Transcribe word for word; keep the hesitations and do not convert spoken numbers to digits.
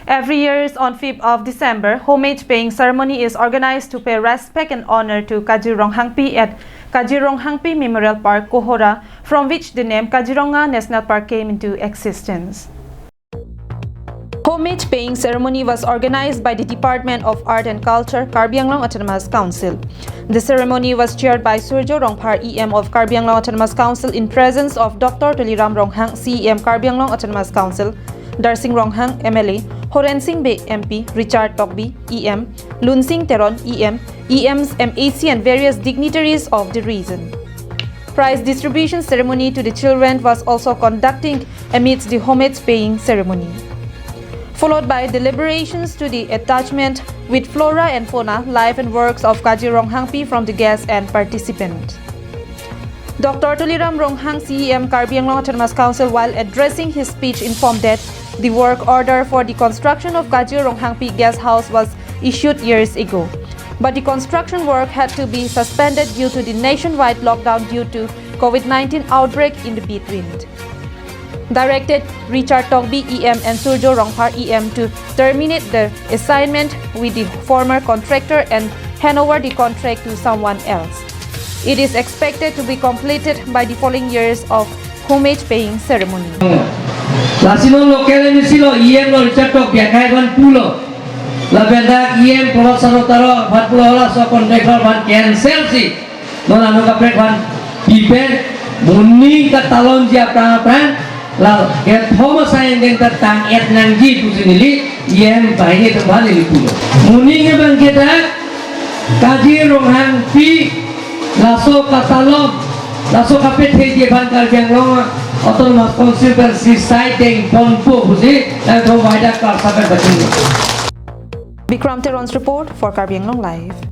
Every year on fifth of December, homage paying ceremony is organized to pay respect and honor to Kaji Ronghangpi at Kaji Ronghangpi Memorial Park, Kohora, from which the name Kaziranga National Park came into existence. Homage paying ceremony was organized by the Department of Art and Culture, Karbi Anglong Autonomous Council. The ceremony was chaired by Surjo Rongphar E M of Karbi Anglong Autonomous Council in presence of Doctor Tuliram Ronghang, C E M Karbi Anglong Autonomous Council, Darsing Ronghang, M L A, Horen Sing Bey, M P, Richard Tokbi, E M, Lunsing Teron, E M, E Ms, M A C, and various dignitaries of the region. Prize distribution ceremony to the children was also conducting amidst the homage paying ceremony, followed by deliberations to the attachment with flora and fauna, life and works of Kaji Ronghangpi from the guests and participants. Doctor Tuliram Ronghang, C E M Karbi Anglong Autonomous Council, while addressing his speech, informed that the work order for the construction of Kaji Ronghangpi guest house was issued years ago. But the construction work had to be suspended due to the nationwide lockdown due to COVID nineteen outbreak in the between. Directed Richard Tokbi E M and Surjo Rongphar E M to terminate the assignment with the former contractor and hand over the contract to someone else. It is expected to be completed by the following years of homage paying ceremony. Lasi non local M A C lo, E M lo, Richard Tokbi akai aphan pulo. Lapen dak E M Prabhat Sarota aphan pulo, laso contractor aphan cancel si, non ano kaprek aphan pipen, moning katalonji aphrang aphrang, la kethom asai angdeng ta tang-et nangji pusi neli E M banghini atum aphan neli pulo. Moning abang ke dak Kaji Ronghangpi laso katalon, laso kapetheji aphan Karbi Anglong Autonomous Council pen sisai dengponpo pusi nangtum waida klarsa pen pachini. Bikram Teron's report for Karbi Anglong Live.